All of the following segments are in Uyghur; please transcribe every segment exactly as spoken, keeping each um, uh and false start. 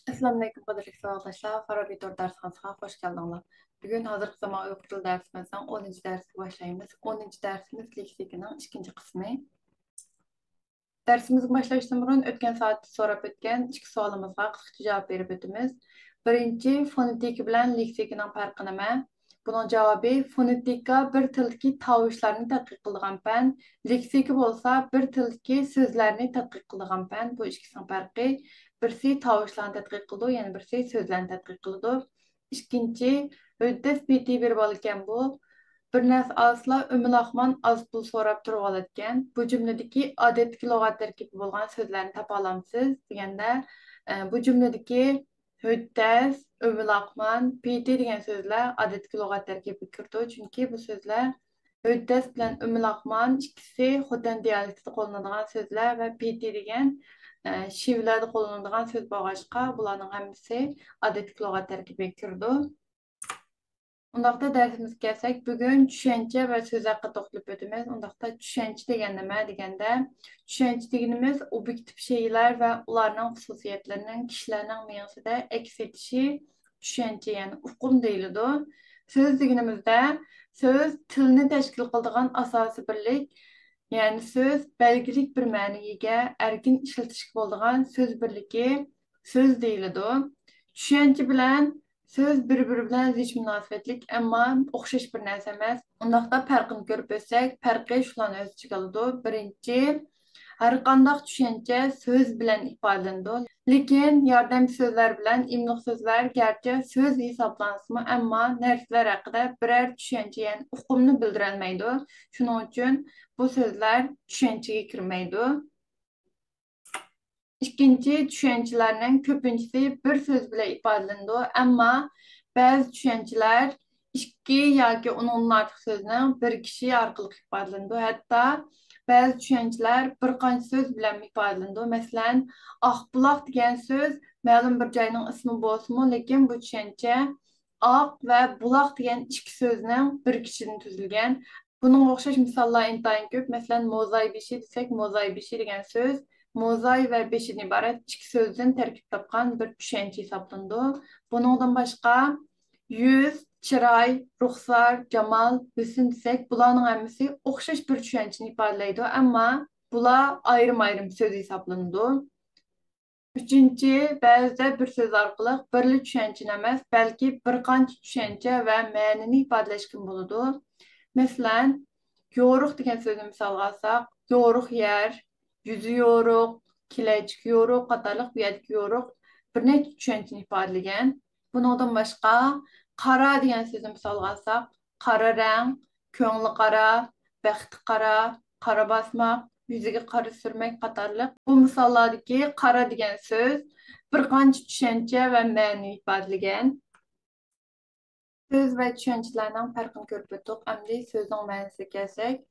ئەسسالامۇئەلەيكۇم، قەدىرلىك ساۋاقداشلار. فارابى تور دەرسخانىسىغا خوش كەلدىڭلار. بۈگۈن ھازىرقى زامان ئۇيغۇر تىلى دەرسىمىزنىڭ ئونىنچى دەرسىگە باشلايمىز. ئونىنچى دەرسىمىز لېكسىكىنىڭ ئىككىنچى قىسمى. دەرسىمىزگە باشلاشتىن بۇرۇن ئۆتكەن سائەتتە سوراپ ئۆتكەن ئىككى سوئالىمىزغا قىسقىچە جاۋاب بېرىپ ئۆتىمىز. بىرىنچى، فونېتىكا بىلەن لېكسىكىنىڭ پەرقى نېمە؟ بۇنىڭ جاۋابى، فونېتىكا بىر تىلدىكى تاۋۇشلارنى تەتقىق قىلىدىغان پەن، لېكسىكا بولسا بىر تىلدىكى سۆزلەرنى تەتقىق قىلىدىغان پەن. بۇ ئىككىسىنىڭ پەرقى، بىرسى تاۋۇشلارنى تەتقىق قىلىدۇ، يەنە بىرسى سۆزلەرنى تەتقىق قىلىدۇ. ئىككىنچى، ھۆددەس پېتى بېرىۋالىدىكەن بۇ. بىر نەرسە ئالسىلا ئۆمىلاقمان ئاز پۇل سوراپ تۇرۇۋالىدىكەن. بۇ جۈملىدىكى ئادەتتىكى لۇغەت تەركىبى بولغان سۆزلەرنى تاپالامسىز دېگەندە، ئە، بۇ جۈملىدىكى ھۆددەس، ئۆمىلاقمان، پېتى دېگەن سۆزلەر ئادەتتىكى لۇغەت تەركىبىگە كىرىدۇ، چۈنكى بۇ سۆزلەر ھۆددەس بىلەن ئۆمىلاقمان ئىككىسى خوتەن دىئالېكتىدا قوللىنىدىغان سۆزلەر ۋە پېتى دېگەن، ئە، شىۋىلەردە قوللىنىدىغان سۆز بولغاچقا، بۇلارنىڭ ھەممىسى ئادەتتىكى لۇغەت تەركىبىگە كىرىدۇ. ئۇنداقتا دەرسىمىزگە كەلسەك، بۈگۈن چۈشەنچە ۋە سۆز ھەققىدە توختىلىپ ئۆتىمىز. ئۇنداقتا چۈشەنچە دېگەن نېمە دېگەندە، چۈشەنچە دېگىنىمىز ئوبيېكتىپ شەيئىلەر ۋە ئۇلارنىڭ خۇسۇسىيەتلىرىنىڭ كىشىلەرنىڭ مېڭىسىدە ئەكس ئېتىشى چۈشەنچە، يەنى ئۇقۇم دېيىلىدۇ. سۆز دېگىنىمىزدە، سۆز تىلنى تەشكىل قىلىدىغان ئاساسىي بىرلىك، يەنى سۆز بەلگىلىك بىر مەنىگە ئىگە، ئەركىن ئىشلىتىشكە بولىدىغان سۆز بىرلىكى سۆز دېيىلىدۇ. چۈشەنچە بىلەن سۆز بىر-بىرى بىلەن زىچ مۇناسىۋەتلىك، ئەمما ئوخشاش بىر نەرسە ئەمەس. ئۇنداقتا پەرقىنى كۆرۈپ ئۆتسەك، پەرقى شۇلارنى ئۆز ئىچىگە ئالىدۇ. بىرىنچى، ھەرقانداق چۈشەنچە سۆز بىلەن ئىپادىلىنىدۇ. لېكىن ياردەمچى سۆزلەر بىلەن ئىملىق سۆزلەر گەرچە سۆز ھېسابلانسىمۇ، ئەمما نەرسىلەر ھەققىدە بىرەر چۈشەنچە، يەنى ئۇقۇمنى بىلدۈرەلمەيدۇ. شۇنىڭ ئۈچۈن بۇ سۆزلەر چۈشەنچىگە كىرمەيدۇ. ئىككىنچى، چۈشەنچىلەرنىڭ كۆپىنچىسى بىر سۆز بىلەن ئىپادىلىنىدۇ، ئەمما بەزى چۈشەنچىلەر ئىككى ياكى ئۇنىڭدىن ئارتۇق سۆزنىڭ بىرىكىشى ئارقىلىق ئىپادىلىنىدۇ. ھەتتا بەزى چۈشەنچىلەر بىر قانچە سۆز بىلەن ئىپادىلىنىدۇ. مەسىلەن، ئاقبۇلاق دېگەن سۆز مەلۇم بىر جاينىڭ ئىسمى بولسىمۇ، لېكىن بۇ چۈشەنچە ئاق ۋە بۇلاق دېگەن ئىككى سۆزنىڭ بىرىكىشىدىن تۈزۈلگەن. بۇنىڭغا ئوخشاش مىساللار ئىنتايىن كۆپ. مەسىلەن، موزاي بېشى دېسەك، موزاي بېشى دېگەن سۆز موزاي ۋە بېشىدىن ئىبارەت ئىككى سۆزدىن تەركىب تاپقان بىر چۈشەنچە ھېسابلىنىدۇ. بۇنىڭدىن باشقا، يۈز، چىراي، رۇخسار، جامال، ھۆسن دېسەك، بۇلارنىڭ ھەممىسى ئوخشاش بىر چۈشەنچىنى ئىپادىلەيدۇ، ئەمما بۇلار ئايرىم-ئايرىم سۆز ھېسابلىنىدۇ. ئۈچىنچى، بەزىدە بىر سۆز ئارقىلىق بىرلا چۈشەنچىنى ئەمەس، بەلكى بىر قانچە چۈشەنچە ۋە مەنىنى ئىپادىلەشكىمۇ بولىدۇ. مەسىلەن، يورۇق دېگەن سۆزنى مىسالغا ئالساق، يورۇق يەر، يۈزى يورۇق، كېلەچىكى يورۇق قاتارلىق بۇ يەردىكى يورۇق بىر نەچچە چۈشەنچىنى ئىپادىلىگەن. بۇنىڭدىن باشقا، قارا دېگەن سۆزنى مىسالغا ئالساق، قارا رەڭ، كۆڭلى قارا، بەختى قارا، قارا باسماق، يۈزىگە قارا سۈرمەك قاتارلىق. بۇ مىساللاردىكى قارا دېگەن سۆز بىر قانچە چۈشەنچە ۋە مەنىنى ئىپادىلىگەن. سۆز ۋە چۈشەنچىلەرنىڭ پەرقىنى كۆرۈپ ئۆتتۇق. ئەمدى سۆزنىڭ مەنىسىگە كەلسەك،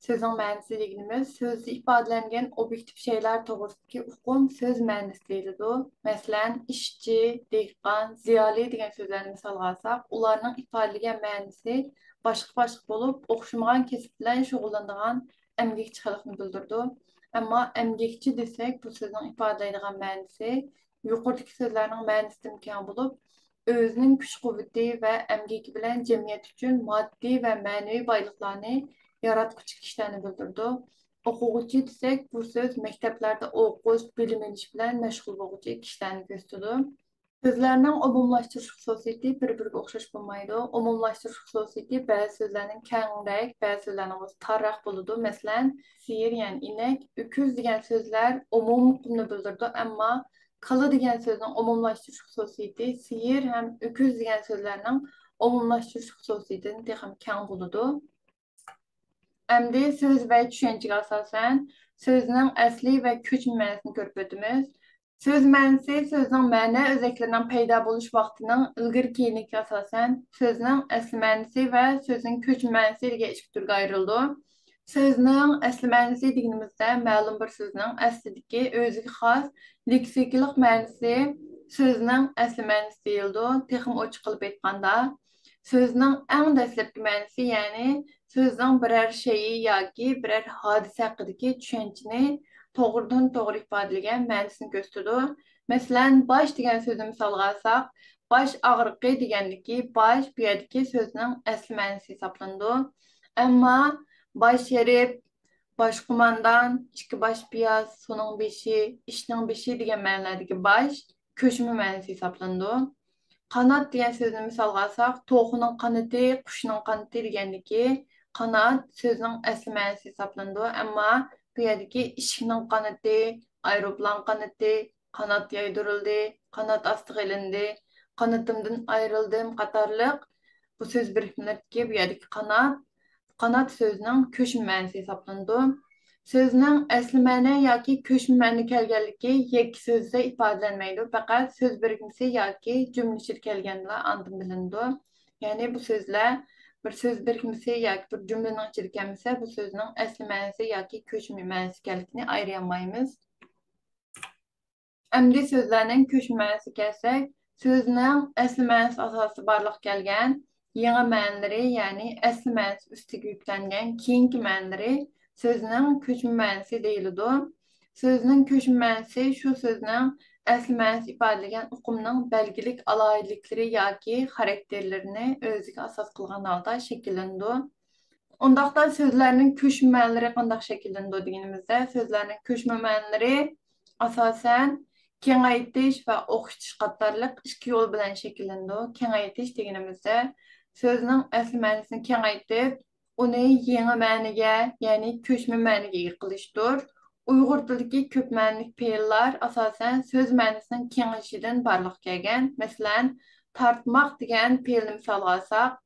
سۆزنىڭ مەنىسى دېگىنىمىز سۆزدە ئىپادىلەنگەن ئوبيېكتىپ شەيئىلەر توغرىسىدىكى ئۇقۇم سۆز مەنىسى دېيىلىدۇ. مەسىلەن، ئىشچى، دېھقان، زىيالىي دېگەن سۆزلەرنى مىسالغا ئالساق، ئۇلارنىڭ ئىپادىلىگەن مەنىسى باشقا-باشقا بولۇپ، ئوخشىمىغان كەسىپ بىلەن شۇغۇللىنىدىغان ئەمگەكچى خەلقنى بىلدۈرىدۇ. ئەمما ئەمگەكچى دېسەك، بۇ سۆزنىڭ ئىپادىلەيدىغان مەنىسى يۇقىرىدىكى سۆزلەرنىڭ مەنىسىدىن كەڭ بولۇپ، ئۆزىنىڭ كۈچ-قۇۋۋىتى ۋە ئەمگىكى بىلەن جەمئىيەت ئۈچۈن ماددىي ۋە مەنىۋى بايلىقلارنى ياراتقۇچى كىشىلەرنى بىلدۈرىدۇ. ئوقۇغۇچى دېسەك، بۇ سۆز مەكتەپلەردە ئوقۇش، بىلىم ئېلىش بىلەن مەشغۇل بولغۇچى كىشىلەرنى كۆرسىتىدۇ. سۆزلەرنىڭ ئومۇملاشتۇرۇش خۇسۇسىيىتى بىر-بىرىگە ئوخشاش بولمايدۇ. ئومۇملاشتۇرۇش خۇسۇسىيىتى بەزى سۆزلەرنىڭ كەڭرەك، بەزى سۆزلەرنىڭ بولسا تارراق بولىدۇ. مەسىلەن، سىيىر، يەنى ئىنەك، ئۆكۈز دېگەن سۆزلەر ئومۇمىي ئۇقۇمنى بىلدۈرىدۇ، ئەمما كالا دېگەن سۆزنىڭ ئومۇملاشتۇرۇش خۇسۇسىيىتى سىيىر ھەم ئۆكۈز دېگەن سۆزلەرنىڭ ئومۇملاشتۇرۇش خۇسۇسىيىتىدىن تېخىمۇ كەڭ بولىدۇ. ئەمدى سۆز ۋە چۈشەنچىگە ئاساسەن، سۆزنىڭ ئەسلى ۋە كۆچمە مەنىسىنى كۆرۈپ ئۆتىمىز. سۆز مەنىسى سۆزنىڭ مەنە ئۆزەكلىرىنىڭ پەيدا بولۇش ۋاقتىنىڭ ئىلگىرى كېيىنلىكىگە ئاساسەن، سۆزنىڭ ئەسلى مەنىسى ۋە سۆزنىڭ كۆچمە مەنىسى دېگەن ئىككى تۈرگە ئايرىلىدۇ. سۆزنىڭ ئەسلى مەنىسى دېگىنىمىزدە، مەلۇم بىر سۆزنىڭ ئەسلىدىكى ئۆزىگە خاس لېكسىكىلىق مەنىسى سۆزنىڭ ئەسلى مەنىسى دېيىلىدۇ. تېخىمۇ ئوچۇق قىلىپ ئېيتقاندا، سۆزنىڭ ئەڭ دەسلەپكى مەنىسى، يەنى سۆزنىڭ بىرەر شەيئى ياكى بىرەر ھادىسە ھەققىدىكى چۈشەنچىنى توغرىدىن توغرا ئىپادىلىگەن مەنىسىنى كۆرسىتىدۇ. مەسىلەن، باش دېگەن سۆزنى مىسالغا ئالساق، باش ئاغرىقى دېگەندىكى باش بۇ يەردىكى سۆزنىڭ ئەسلى مەنىسى ھېسابلىنىدۇ. ئەمما باش ھېرىپ، باش قوماندان، ئىككى باش پىياز، سۇنىڭ بېشى، ئىشنىڭ بېشى دېگەن مەنىلەردىكى باش كۆچمە مەنىسى ھېسابلىنىدۇ. قانات دېگەن سۆزنى مىسالغا ئالساق، توخۇنىڭ قانىتى، قۇشنىڭ قانىتى دېگەندىكى قانات سۆزنىڭ ئەسلى مەنىسى ھېسابلىنىدۇ. ئەمما بۇ يەردىكى ئىشىكنىڭ قانىتى، ئايروپىلان قانىتى، قانات يايدۇرۇلدى، قانات ئاستىغا ئېلىندى، قانىتىمدىن ئايرىلدىم قاتارلىق بۇ سۆز بىرىكمىلىرىدىكى بۇ يەردىكى قانات، قانات سۆزىنىڭ كۆچمە مەنىسى ھېسابلىنىدۇ. سۆزنىڭ ئەسلى مەنە ياكى كۆچمە مەنە كەلگەنلىكى يەككە سۆزدە ئىپادىلەنمەيدۇ، پەقەت سۆز بىرىكمىسى ياكى جۈملە ئىچىدە كەلگەندىلا ئاندىن بىلىنىدۇ. يەنى بۇ سۆزلەر بىر سۆز بىرىكمىسى ياكى بىر جۈملىنىڭ ئىچىدە كەلمىسە، بۇ سۆزنىڭ ئەسلى مەنىسى ياكى كۆچمە مەنىسى ئىكەنلىكىنى ئايرىيالمايمىز. ئەمدى سۆزلەرنىڭ كۆچمە مەنىسىگە كەلسەك، سۆزنىڭ ئەسلى مەنىسى ئاساسىدا بارلىققا كەلگەن يېڭى مەنىلىرى، يەنى ئەسلى مەنىسى ئۈستىگە يۈكلەنگەن كېيىنكى مەنىلىرى سۆزنىڭ كۆچمە مەنىسى دېيىلىدۇ. سۆزنىڭ كۆچمە مەنىسى شۇ سۆزنىڭ ئەسلى مەنىسى ئىپادىلىگەن ئۇقۇمنىڭ بەلگىلىك ئالاھىدىلىكلىرى ياكى خاراكتېرلىرىنى ئۆزىگە ئاساس قىلغان ھالدا شەكىللىنىدۇ. ئۇنداقتا سۆزلەرنىڭ كۆچمە مەنىلىرى قانداق شەكىللىنىدۇ دېگىنىمىزدە، سۆزلەرنىڭ كۆچمە مەنىلىرى ئاساسەن كېڭەيتىش ۋە ئوخشىتىش قاتارلىق ئىككى يول بىلەن شەكىللىنىدۇ. كېڭەيتىش دېگىنىمىزدە، سۆزنىڭ ئەسلى مەنىسىنى كېڭەيتىپ، ئۇنى يېڭى مەنىگە، يەنى كۆچمە مەنىگە ئىگە قىلىشتۇر. ئۇيغۇر تىلىدىكى كۆپ مەنىلىك پېئىللار ئاساسەن سۆز مەنىسىنىڭ كېڭىيىشىدىن بارلىققا كەلگەن. مەسىلەن، تارتماق دېگەن پېئىلنى مىسالغا ئالساق،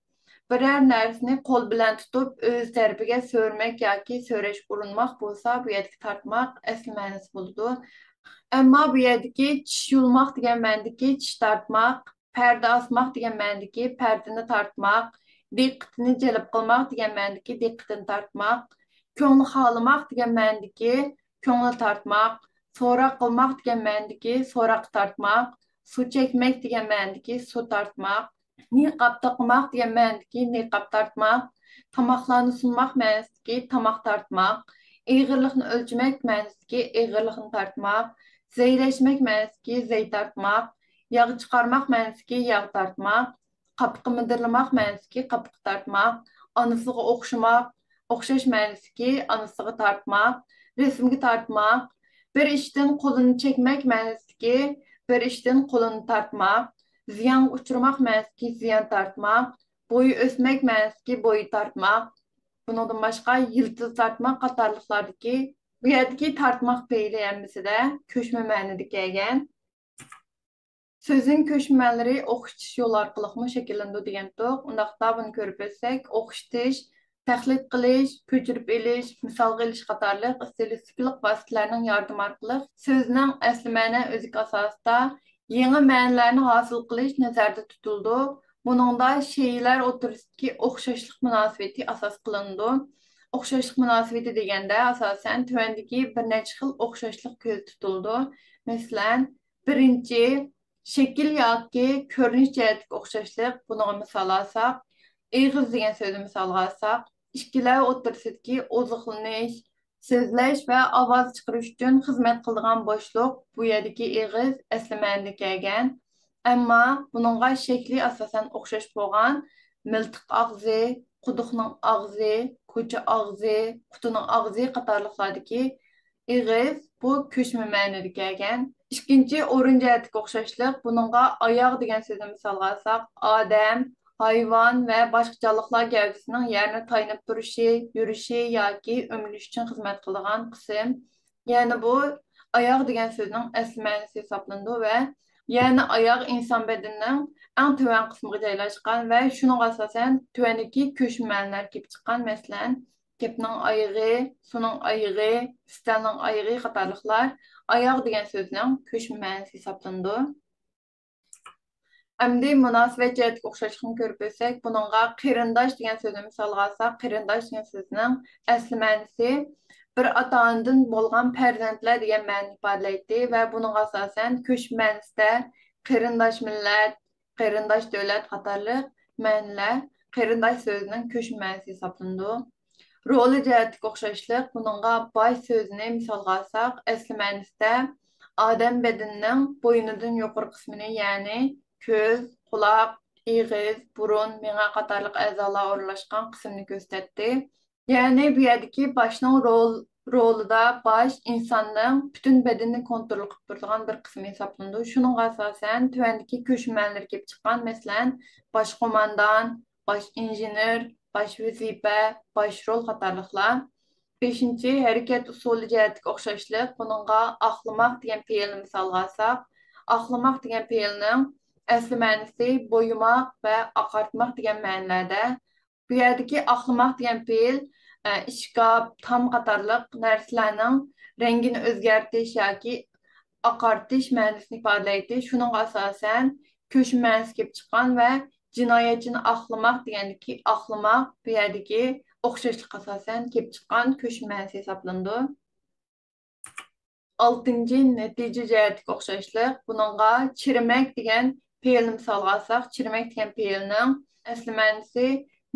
بىرەر نەرسىنى قول بىلەن تۇتۇپ، ئۆز تەرىپىگە سۆرىمەك ياكى سۆرەشكە ئۇرۇنماق بولسا، بۇ يەردىكى تارتماق ئەسلى مەنىسى بولىدۇ. ئەمما بۇ يەردىكى چىش يۇلماق دېگەن مەنىدىكى چىش تارتماق، پەردە ئاسماق دېگەن مەنىدىكى پەردىنى تارتماق، دىققىتىنى جەلپ قىلماق دېگەن مەنىدىكى دىققىتىنى تارتماق، كۆڭلى خالىماق دېگەن مەنىدىكى كۆڭلى تارتماق، سوراق قىلماق دېگەن مەنىدىكى سوراققا تارتماق، سۇ چەكمەك دېگەن مەنىدىكى سۇ تارتماق، نىقاب تاقىماق دېگەن مەنىدىكى نىقاب تارتماق، تاماقلارنى سۇنماق مەنىسىدىكى تاماق تارتماق، ئېغىرلىقنى ئۆلچىمەك مەنىسىدىكى ئېغىرلىقنى تارتماق، زەيلەشمەك مەنىسىدىكى زەي تارتماق، ياغ چىقارماق مەنىسىدىكى ياغ تارتماق، قاپىقى مىدىرلىماق مەنىسىدىكى قاپىقى تارتماق، ئانىسىغا ئوخشىماق، ئوخشاش مەنىسىدىكى ئانىسىغا تارتماق، رەسىمگە تارتماق، بىر ئىشتىن قولىنى چەكمەك مەنىسىدىكى بىر ئىشتىن قولىنى تارتماق، زىيانغا ئۇچرىماق مەنىسىدىكى زىيان تارتماق، بويى ئۆسمەك مەنىسىدىكى بويى تارتماق، بۇنىڭدىن باشقا يىلتىز تارتماق قاتارلىقلاردىكى، بۇ يەردىكى تارتماق پېئىلى ھەممىسىدە كۆچمە مەنىدە كەلگەن. سۆزنىڭ كۆچمە مەنىلىرى ئوخشىتىش يولى ئارقىلىقمۇ شەكىللىنىدۇ دېگەنتۇق. ئۇنداقتا بۇنى كۆرۈپ ئۆتسەك، ئوخشىتىش، تەقلىد قىلىش، كۆچۈرۈپ ئېلىش، مىسالغا ئېلىش قاتارلىق ئىستىلىستىكىلىق ۋاسىتىلەرنىڭ ياردىمى ئارقىلىق سۆزنىڭ ئەسلى مەنە ئۆزىكى ئاساسىدا يېڭى مەنىلەرنى ھاسىل قىلىش نەزەردە تۇتۇلىدۇ. بۇنىڭدا شەيئىلەر ئوتتۇرىسىدىكى ئوخشاشلىق مۇناسىۋىتى ئاساس قىلىنىدۇ. ئوخشاشلىق مۇناسىۋىتى دېگەندە، ئاساسەن، تۆۋەندىكى بىر نەچچە خىل ئوخشاشلىق كۆزدە تۇتۇلىدۇ. مەسىلەن، بىرىنچى، شەكىل ياكى كۆرۈنۈش جەھەتتىكى ئوخشاشلىق. بۇنىڭغا مىسال ئالساق، ئېغىز دېگەن سۆزنى مىسالغا ئالساق، ئىككىلەر ئوتتۇرىسىدىكى ئوزۇقلىنىش، سۆزلەش ۋە ئاۋاز چىقىرىش ئۈچۈن خىزمەت قىلىدىغان بوشلۇق. بۇ يەردىكى ئېغىز ئەسلى مەنىدە كەلگەن. ئەمما بۇنىڭغا شەكلى ئاساسەن ئوخشاش بولغان مىلتىق ئاغزى، قۇدۇقنىڭ ئاغزى، كوچا ئاغزى، قۇتىنىڭ ئاغزى قاتارلىقلاردىكى ئېغىز بۇ كۆچمە مەنىدە كەلگەن. ئىككىنچى، ئورۇن جەھەتتىكى ئوخشاشلىق. بۇنىڭغا ئاياغ دېگەن سۆزنى مىسالغا ئالساق، ئادەم، ھايۋان ۋە باشقا جانلىقلار گەۋدىسىنىڭ يەرنى تايىنىپ تۇرۇشى، يۈرۈشى ياكى ئۆمىلىشى ئۈچۈن خىزمەت قىلىدىغان قىسىم. يەنى بۇ ئاياغ دېگەن سۆزنىڭ ئەسلى مەنىسى ھېسابلىنىدۇ ۋە يەنى ئاياغ ئىنسان بەدىنىنىڭ ئەڭ تۆۋەن قىسمىغا جايلاشقان ۋە شۇنىڭغا ئاساسەن تۆۋەندىكى كۆچمە مەنىلەر كېلىپ چىققان. مەسىلەن، گەپنىڭ ئايىغى، سۇنىڭ ئايىغى، ئۈستەلنىڭ ئايىغى قاتارلىقلار ئاياغ دېگەن سۆزنىڭ كۆچمە مەنىسى ھېسابلىنىدۇ. ئەمدى مۇناسىۋەت جەھەتتىكى ئوخشاشلىقنى كۆرۈپ ئۆتسەك، بۇنىڭغا قېرىنداش دېگەن سۆزنى مىسالغا ئالساق، قېرىنداش دېگەن سۆزنىڭ ئەسلى مەنىسى بىر ئاتا-ئانىدىن بولغان پەرزەنتلەر دېگەن مەنىنى ئىپادىلەيتتى ۋە بۇنىڭغا ئاساسەن كۆچمە مەنىسىدە قېرىنداش مىللەت، قېرىنداش دۆلەت قاتارلىق مەنىلەر قېرىنداش سۆزىنىڭ كۆچمە مەنىسى ھېسابلىنىدۇ. رولى جەھەتتىكى ئوخشاشلىق، بۇنىڭغا باش سۆزىنى مىسالغا ئالساق، ئەسلى مەنىسىدە ئادەم بەدىنىنىڭ بوينىدىن يۇقىرى قىسمىنى، يەنى كۆز، قۇلاق، ئېغىز، بۇرۇن، مېڭە قاتارلىق ئەزالار ئورۇنلاشقان قىسىمنى كۆرسىتەتتى. يەنى بۇ يەردىكى باشنىڭ رول-، رولىدا باش ئىنساننىڭ پۈتۈن بەدىنىنى كونترول قىلىپ تۇرىدىغان بىر قىسمى ھېسابلىنىدۇ. شۇنىڭغا ئاساسەن تۆۋەندىكى كۆچمە مەنىلەر كېلىپ چىققان، مەسىلەن، باش قوماندان، باش ئىنژېنېر، باش ۋەزىپە، باش رول قاتارلىقلار. بەشىنچى، ھەرىكەت ئۇسۇلى جەھەتتىكى ئوخشاشلىق. بۇنىڭغا ئاقلىماق دېگەن پېئىلنى مىسالغا ئالساق، ئاقلىماق دېگەن پېئىلنىڭ ئەسلى مەنىسى بويىماق ۋە ئاقارتماق دېگەن مەنىلەردە. بۇ يەردىكى ئاقلىماق دېگەن پېئىل، ئە، ئىشكاپ، تام قاتارلىق نەرسىلەرنىڭ رەڭگىنى ئۆزگەرتىش ياكى ئاقارتىش مەنىسىنى ئىپادىلەيتتى. شۇنىڭغا ئاساسەن، كۆچمە مەنىسى كېلىپ چىققان ۋە جىنايەتچىنى ئاقلىماق دېگەندىكى ئاقلىماق بۇ يەردىكى ئوخشاشلىققا ئاساسەن كېلىپ چىققان كۆچمە مەنىسى ھېسابلىنىدۇ. ئالتىنچى، نەتىجە جەھەتتىكى ئوخشاشلىق. بۇنىڭغا چىرمەك دېگەن پېئىلنى مىسالغا ئالساق، چىرمەك دېگەن پېئىلنىڭ ئەسلى مەنىسى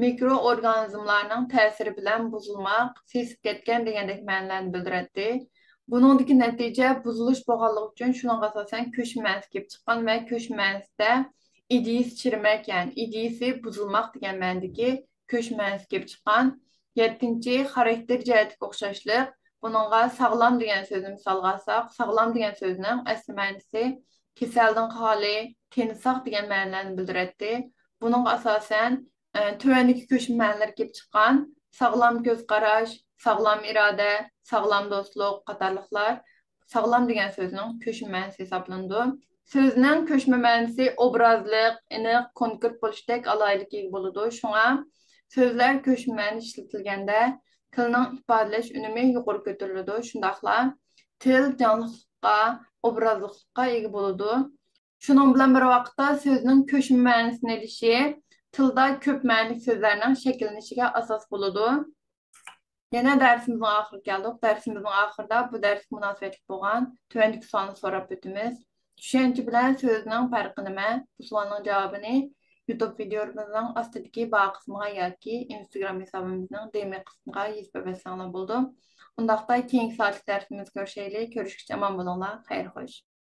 مىكرو ئورگانىزملارنىڭ تەسىرى بىلەن بۇزۇلماق، سېسىپ كەتكەن دېگەندەك مەنىلەرنى بىلدۈرەتتى. بۇنىڭدىكى نەتىجە بۇزۇلۇش بولغانلىقى ئۈچۈن، شۇنىڭغا ئاساسەن كۆچمە مەنىسى كېلىپ چىققان ۋە كۆچمە مەنىسىدە ئىدىيىسى چىرمەك، يەنى ئىدىيىسى بۇزۇلماق دېگەن مەنىدىكى كۆچمە مەنىسى كېلىپ چىققان. يەتتىنچى، خاراكتېر جەھەتتىكى ئوخشاشلىق. بۇنىڭغا ساغلام دېگەن سۆزنى مىسالغا ئالساق، ساغلام دېگەن سۆزنىڭ ئەسلى مەنىسى كېسەلدىن خالىي، تېنى ساق دېگەن مەنىلەرنى بىلدۈرەتتى. بۇنىڭغا ئاساسەن، ئە، تۆۋەندىكى كۆچمە مەنىلەر كېلىپ چىققان: ساغلام كۆز قاراش، ساغلام ئىرادە، ساغلام دوستلۇق قاتارلىقلار ساغلام دېگەن سۆزنىڭ كۆچمە مەنىسى ھېسابلىنىدۇ. سۆزنىڭ كۆچمە مەنىسى ئوبرازلىق، ئېنىق، كونكرېت بولۇشتەك ئالاھىدىلىككە ئىگە بولىدۇ. شۇڭا سۆزلەر كۆچمە مەنە ئىشلىتىلگەندە، تىلنىڭ ئىپادىلەش ئۈنۈمى يۇقىرى كۆتۈرۈلىدۇ. شۇنداقلا تىل جانلىقلىققا، ئوبرازلىقلىققا ئىگە بولىدۇ. شۇنىڭ بىلەن بىر ۋاقىتتا، سۆزنىڭ كۆچمە مەنىسىنى ئېلىشى تىلدا كۆپ مەنىلىك سۆزلەرنىڭ شەكىللىنىشىگە ئاساس بولىدۇ. يەنە دەرسىمىزنىڭ ئاخىرىغا كەلدۇق. دەرسىمىزنىڭ ئاخىرىدا بۇ دەرسكە مۇناسىۋەتلىك بولغان تۆۋەندىكى سوئالنى سوراپ ئۆتىمىز. چۈشەنچە بىلەن سۆزنىڭ پەرقى نېمە؟ بۇ سوئالنىڭ جاۋابىنى يۇتۇب ۋىدىيولىرىمىزنىڭ ئاستىدىكى باھا قىسمىغا ياكى ئىنستاگرام ھېسابىمىزنىڭ دى ئېم قىسمىغا يېزىپ ئەۋەتسەڭلار بولىدۇ. ئۇنداقتا كېيىنكى سائەتلىك دەرسىمىزدە كۆرۈشەيلى. كۆرۈشكىچە ئامان بولۇڭلار. خەير خوش.